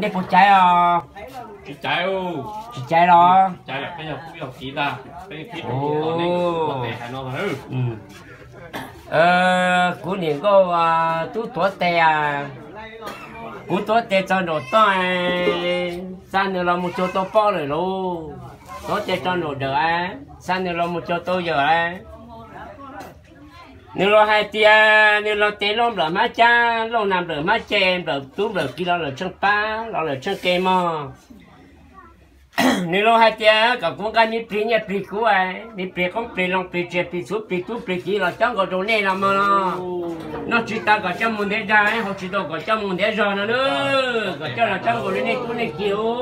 Nej puas caiv os? Tsis caiv los? Kuv niam nkauj, tub tuav tes, kuv tuav tes txog nraum toj, xa nws los mus cuag tau poj lawm lauj. Tuav tes txog nraum dawm, xa nws los mus cuag tau yawm. Nws los hais tias nws los tes lauj nplawm hmab cab, lauj nas nplawm hmab ce, nplawm tub nplawm ki los lawm tsheej pab, los lawm tsheej ke mog. Nws los hais tias kom kuv nqa me plig nyiaj plig kub, me plig qoob plig loo plig tsiaj plig txhuv plig tub plig kiv los cob nkaus rau nej los mog. Noj tsis tau kom coj mus ntiav dag, haus tsis tau kom coj mus ntiav zog no na, kom coj los cob nkaus li nej tub nej kiv lauj.